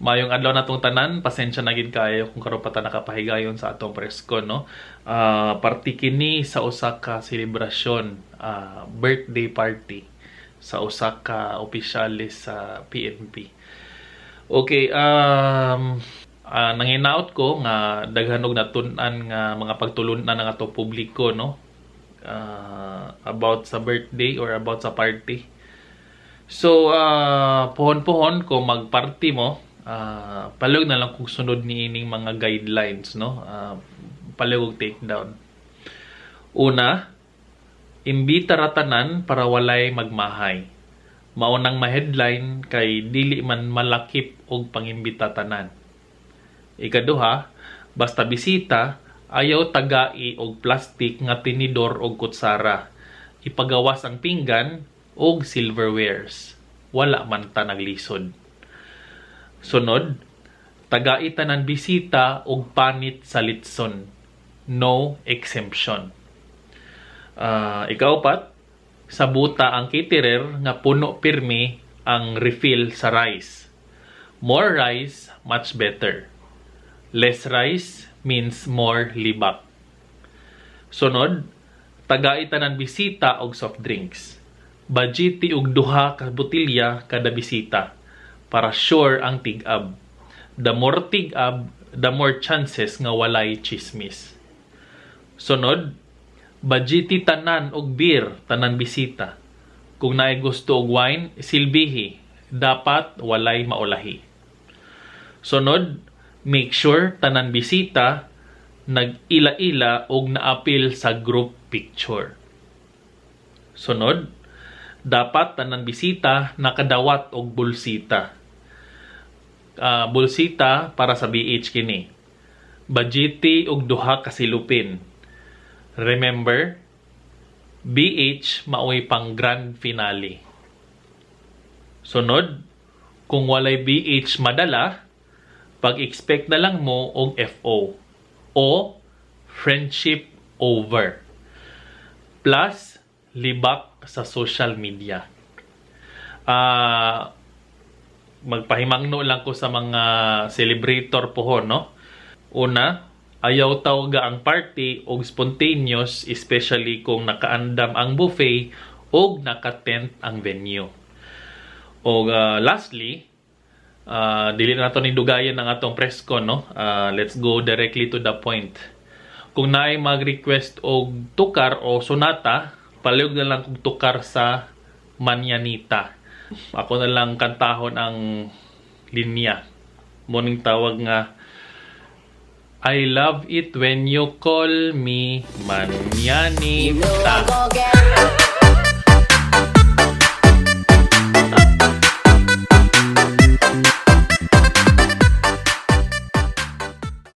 Maayong adlaw natong tanan, pasensya na gid kayo kung karon pa ta nakapahigayon sa atong presscon, no. Party kini sa usa ka selebrasyon, birthday party sa usa ka opisyales sa PNP. Okay, nanginaot ko nga daghan og natun-an nga mga pagtulunan ng atong publiko, no, about sa birthday or about sa party. So, pohon-pohon kung magparty mo, palihog na lang kung sunod ni ining mga guidelines, no? Palihog og take down. Una, imbita ra tanan para walay magmahay. Mao nang ma-headline kay dili man malakip og pangimbita tanan. Ikaduha, basta bisita, ayaw tagai og plastic nga tinidor og kutsara. Ipagawas ang pinggan og silverwares. Wala man ta naglisod. Sunod, tagai tanan bisita og panit sa litson. No exemption. Ikaupat, sabuta ang caterer nga puno pirmi ang refill sa rice. More rice, much better. Less rice means more libak. Sunod, tagai tanan bisita og soft drinks. Budgeti og duha ka botelya kada bisita para sure ang tig-ab. The more tig-ab, the more chances nga walay chismis. Sunod, budgeti tanan og beer tanan bisita. Kung naay gusto og wine, silbihi. Dapat walay maulahi. Sunod, make sure tanan bisita nag-ila-ila og naapil sa group picture. Sunod, dapat tanan bisita nakadawat og bulsita. Bulsita para sa BH kini. Budgeti og duha ka silupin. Remember, BH maoy pang grand finale. Sunod, kung walay BH madala, pag-expect na lang mo og FO o friendship over. Plus, libak sa social media. Magpahimangno lang ko sa mga celebrator pohon, no? Una, ayaw tawga ang party og spontaneous, especially kung nakaandam ang buffet og naka-tent ang venue. Og lastly, dili na nato ni dugayan ang atong press con, no? Let's go directly to the point. Kung naay mag-request og tukar o sonata, palihog na lang kung tukar sa Manyanita. Ako na lang kantahon ang linya. Mao ning tawag nga "I love it when you call me You know Manyanita." I'm gon' get